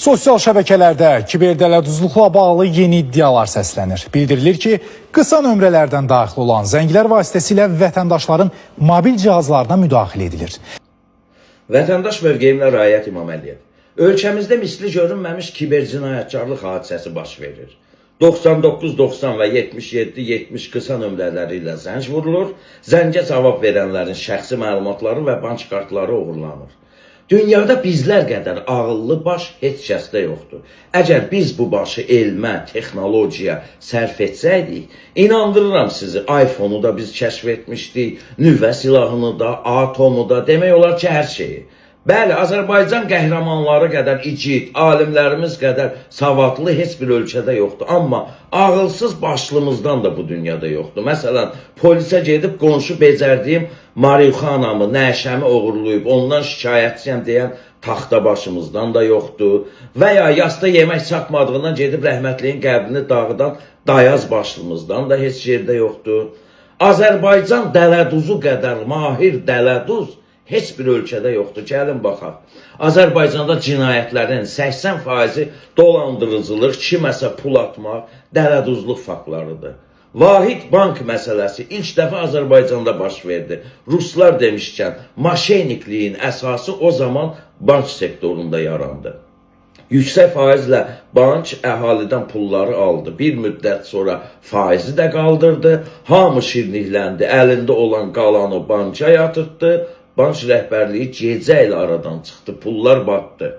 Sosial şəbəkələrdə kiberdələduzluqla bağlı yeni iddialar səslənir. Bildirilir ki, qısa nömrələrdən daxil olan zənglər vasitəsilə vətəndaşların mobil cihazlarına müdaxilə edilir. Vətəndaş mövqeyimlə Rayət İmaməliyev. Ölkəmizdə misli görünməmiş kiber cinayətkarlıq hadisəsi baş verir. 99 90 və 77 70 qısa nömrələri ilə zəng vurulur. Zəngə cavab verənlərin şəxsi məlumatları və bank kartları oğurlanır. Dünyada bizlər qədər ağıllı baş heç kəsdə yoxdur. Əgər biz bu başı elmə, texnologiya sərf etsəydik, inandırıram sizi, iPhone-u da biz kəşf etmişdik, nüvə silahını da, atomu da, demək olar ki, hər şeyi. Bəli, Azərbaycan qəhrəmanları qədər igid, alimlərimiz qədər savadlı heç bir ölkədə yoxdur. Amma ağılsız başlımızdan da bu dünyada yoxdur. Məsələn, polisə gedib qonşu becərdiyim marixuanamı, nəşəmi oğurlayıb, ondan şikayətçiyəm deyən taxta başımızdan da yoxdur. Və ya yasta yemək çatmadığından gedib rəhmətliyin qəbrini dağıdan dayaz başlımızdan da heç yerdə yoxdur. Azərbaycan dələduzu qədər mahir dələduz heç bir ölkədə yoxdur. Gəlin baxaq. Azərbaycanda cinayətlərin 80%-i dolandırıcılıq, kiməsə pul atmaq, dələduzluq faktlarıdır. Vahid bank məsələsi ilk dəfə Azərbaycanda baş verdi. Ruslar demişkən, maşenikliyin əsası o zaman bank sektorunda yarandı. Yüksək faizlə bank əhalidən pulları aldı. Bir müddət sonra faizi də qaldırdı. Hamı şirinlikləndi. Əlində olan qalanı banka yatırtdı. Bank rəhbərliyi gecə ilə aradan çıxdı. Pullar batdı.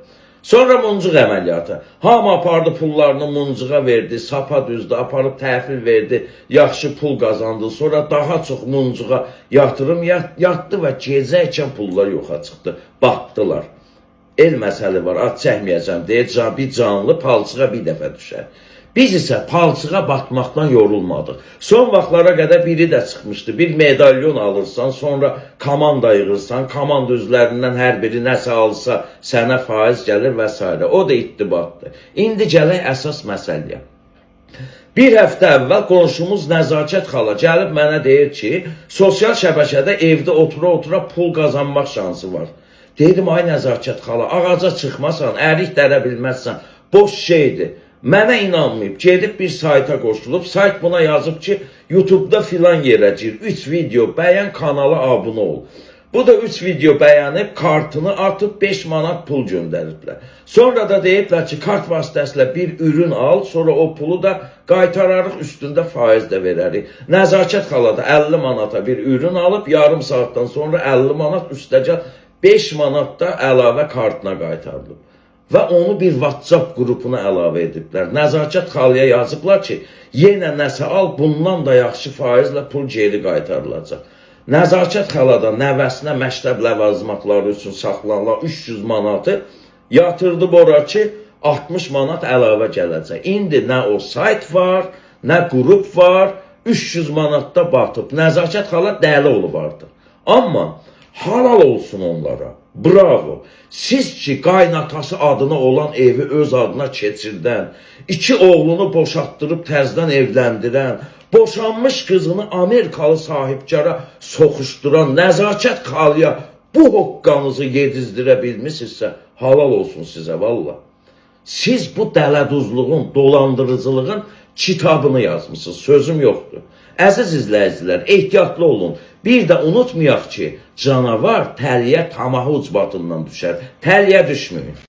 Sonra muncuq əməliyyatı. Hamı apardı pullarını muncuğa verdi, sapa düzdü, aparıb təhvil verdi, yaxşı pul qazandı. Sonra daha çox muncuğa yatırım yatdı və gecə ikən pullar yoxa çıxdı. Batdılar. El məsəli var, ad çəkməyəcəm deyə bir canlı palçığa bir dəfə düşər. Biz isə palçığa batmaqdan yorulmadıq. Son vaxtlara qədər biri də çıxmışdı. Bir medalyon alırsan, sonra komanda yığırsan, komanda üzvlərindən hər biri nəsə alsa, sənə faiz gəlir və s. O da itdi batdı. İndi gələk əsas məsələyə. Bir həftə əvvəl qonşumuz Nəzakət xala gəlib mənə deyir ki, sosial şəbəkədə evdə otura-otura pul qazanmaq şansı var. Dedim, ay Nəzakət xala, ağaca çıxmasan, ərik dərə bilməzsən, boş şeydir. Mənə inanmayıb, gedib bir sayta qoşulub, sayt buna yazıb ki, YouTube-da filan yerə gir, 3 video bəyən, kanala abunə ol. Bu da 3 video bəyənib, kartını atıb 5 manat pul göndəriblər. Sonra da deyiblər ki, kart vasitəsilə bir ürün al, sonra o pulu da qaytararıq, üstündə faiz də verərik. Nəzakət xala da 50 manata bir ürün alıb, yarım saatdan sonra 50 manat üstəgəl 5 manat da əlavə kartına qaytarılıb. Və onu bir WhatsApp qrupuna əlavə ediblər. Nəzakət xalaya yazıblar ki, yenə nəsə al, bundan da yaxşı faizlə pul geri qaytarılacaq. Nəzakət xala da nəvəsinə məktəb ləvazimatları üçün saxlanılan 300 manatı yatırdı ora ki, 60 manat əlavə gələcək. İndi nə o sayt var, nə qrup var, 300 manatda batıb. Nəzakət xala dəli olub artıq. Amma halal olsun onlara. Bravo. Siz ki qaynatası adına olan evi öz adına keçirdən, iki oğlunu boşatdırıb təzdən evləndirən, boşanmış qızını Amerikalı sahibkara soxuşduran Nəzakət xalaya bu hoqqanızı yedizdirə bilmisinizsə, halal olsun sizə valla. Siz bu dələduzluğun, dolandırıcılığın kitabını yazmısınız, sözüm yoxdur. Əziz izləyicilər, ehtiyatlı olun. Bir də unutmayaq ki, canavar təliyə tamaha ucbatından düşər. Təliyə düşməyin.